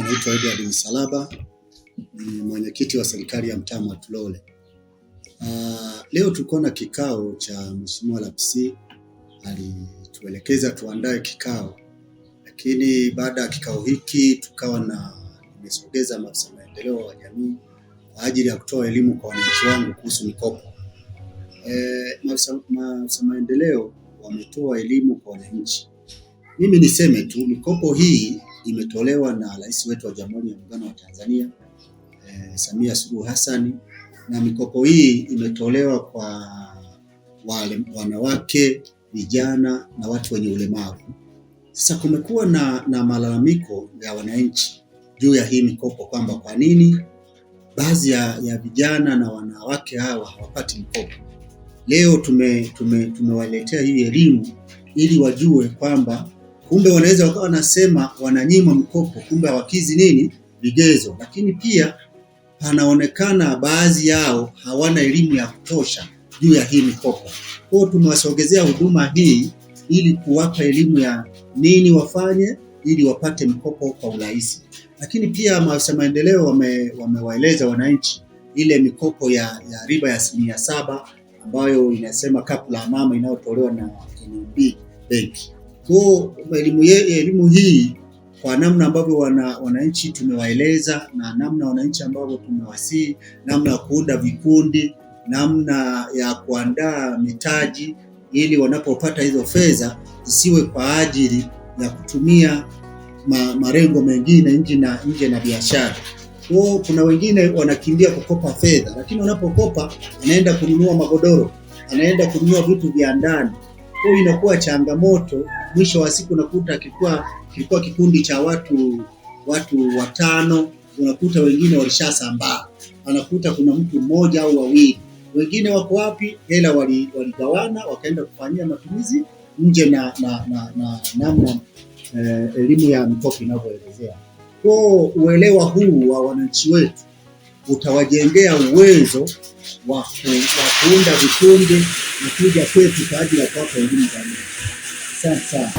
Naitwa Edward Msalaba, ni mwenyekiti wa serikali ya mtaa Mwatulole. Leo tulikuwa na kikao cha Mheshimiwa RPC, alituelekeza tuandae kikao, lakini baada ya kikao hiki tukawa na nimesogeza maafisa maendeleo wa jamii kwa ajili ya kutoa elimu kwa wananchi wangu kuhusu mikopo. Maafisa maendeleo wametoa elimu kwa wananchi. Mimi niseme tu mikopo hii imetolewa na Rais wetu wa Jamhuri ya Muungano wa Tanzania Samia Suluhu Hassan, na mikopo hii imetolewa kwa wale wanawake, vijana na watu wenye ulemavu. Sasa kumekuwa na malalamiko ya wananchi juu ya hii mikopo kwamba kwa nini baadhi ya vijana na wanawake hawa hawapati mikopo. Leo tumewaletea hii elimu ili wajue kwamba kumbe wanaweza wakawa wanasema wananyimwa mkopo, kumbe hawakizi nini vigezo. Lakini pia panaonekana baadhi yao hawana elimu ya kutosha juu ya hii mikopo. Kwa hiyo tumewasogezea huduma hii ili kuwapa elimu ya nini wafanye ili wapate mkopo kwa urahisi. Lakini pia maafisa maendeleo wamewaeleza wananchi ile mikopo ya riba ya 7% ambayo inasema kapu la mama inayotolewa na NMB benki. Kwa elimu hii kwa namna ambavyo wananchi tumewaeleza na namna wananchi ambavyo tumewasii, namna ya kuunda vikundi, namna ya kuandaa mitaji ili wanapopata hizo fedha isiwe kwa ajili ya kutumia malengo mengine nje na biashara. Kwa kuna wengine wanakimbia kukopa fedha, lakini wanapokopa anaenda kununua magodoro, anaenda kununua vitu vya ndani. Kwa hiyo inakuwa changamoto. Mwisho wa siku unakuta kilikuwa kikundi cha watu watano, unakuta wengine walishasambaa, anakuta kuna mtu mmoja au wawili, wengine wako wapi? Hela waligawana wakaenda kufanyia matumizi nje na namna elimu ya mikopo inavyoelezea. Kwa uelewa huu wa wananchi wetu utawajengea uwezo wa kuunda vikundi na kuja kwetu kwa ajili ya kuwapa elimu zaidi. Asante sana.